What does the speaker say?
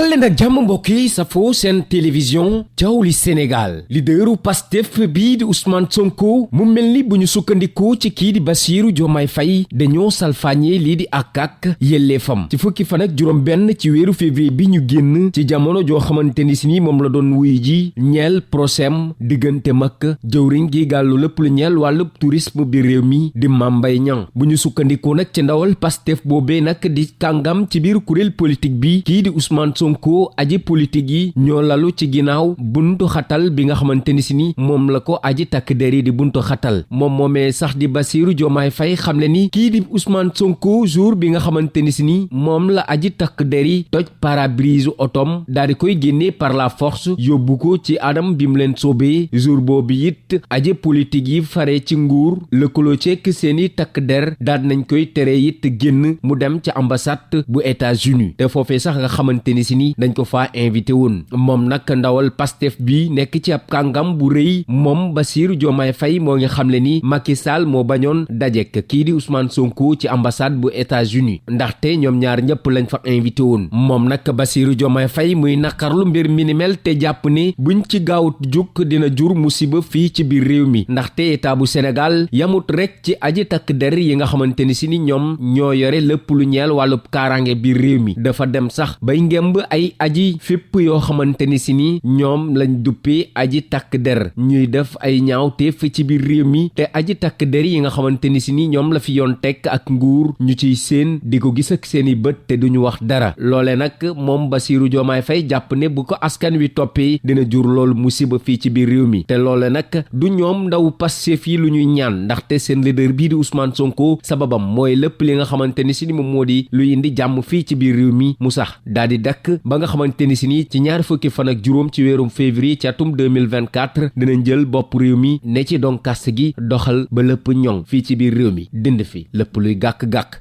dal leen ak jàmm mbokk yi safoo seen télévision Jawli Sénégal leaderu Pastef bii di Ousmane Sonko mu mel ni bu ñu sukkandikoo ci kii di Bassirou Diomaye Faye dañoo salfaañee lii di ak yelleefam ci fukki fan ak juróom benn ci weeru février bi ñu génn ci jamono joo xamante ni si ni moom la doon wuy ji ñeel procès diggante mag jëwriñ gi gàllu lépp lu ñeel wàllub tourisme bi réew mi di Mame Mbaye Niang bu ñu sukkandikoo nag ci ndawal Pastef boobee nag di kàngam ci biir kuréel politique bi kii di Ousmane Sonko aji politique yi ñoo lalu ci ginnaaw buntu xatal bi nga xamante ni si ni moom la ko aji takk der yi di buntu xatal moom moomee sax di Bassirou Diomaye Faye xamle ni kii di Ousmane Sonko jour bi nga xamante ni si ni moom la aji takk der yi toj pare-brise otom daal di koy génnee par la force yóbbu ko ci anam bi mu leen soobee jour boobu it aji politique yi fare ci nguur lëkkaloo ceek seeni takk der daal nañ koy tere it génn mu dem ci ambassade bu États-Unis te foofee sax nga xamante ni si ni dañ ko faa invité woon moom nag ndawal Pastef bi nekk ci ab kàngam bu rëy moom Bassirou Diomaye Faye moo ngi xamle ni Macky Sall moo bañoon dajek kii di Ousmane Sonko ci ambassade bu États-Unis ndaxte ñoom ñaar ñëpp lañ fa invité woon moom nag Bassirou Diomaye Faye muy naqarlu mbir mi ni mel te jàpp ne buñ ci gaawut jukk dina jur musiba fii ci biir réew mi ndaxte état bu Sénégal yamut rek ci aji takk der yi nga xamante ni si ni ñoom ñoo yore lépp lu ñeel wàllub kaaraange biir réew mi dafa dem sax bay ngemb ay aji fépp yoo xamante ni si ni ñoom lañ duppee aji takk der ñuy def ay ñaawteef ci biir réew mi te aji takk der yi nga xamante ni si ni ñoom la fi yoon tekk ak nguur ñu ciy seen di ko gis ak seeni bët te duñu wax dara loole nag moom Bassirou Diomaye Faye jàpp ne bu ko askan wi toppee dina jur loolu musiba fii ci biir réew mi te loole nag du ñoom ndaw Pastef yi lu ñuy ñaan ndaxte seen leader bii di Ousmane Sonko sababam mooy lépp li nga xamante ni si ni moom moo di lu indi jàmm fii ci biir réew mi mu sax daal di dakk ba nga xamante ni si ni ci ñaar fukki fan ak juróom ci weerum février ci atum 2024 dinañ jël bopp réew mi ne ci donkas gi doxal ba lépp ñoŋ fii ci biir réew mi dind fi lépp luy gàkk-gàkk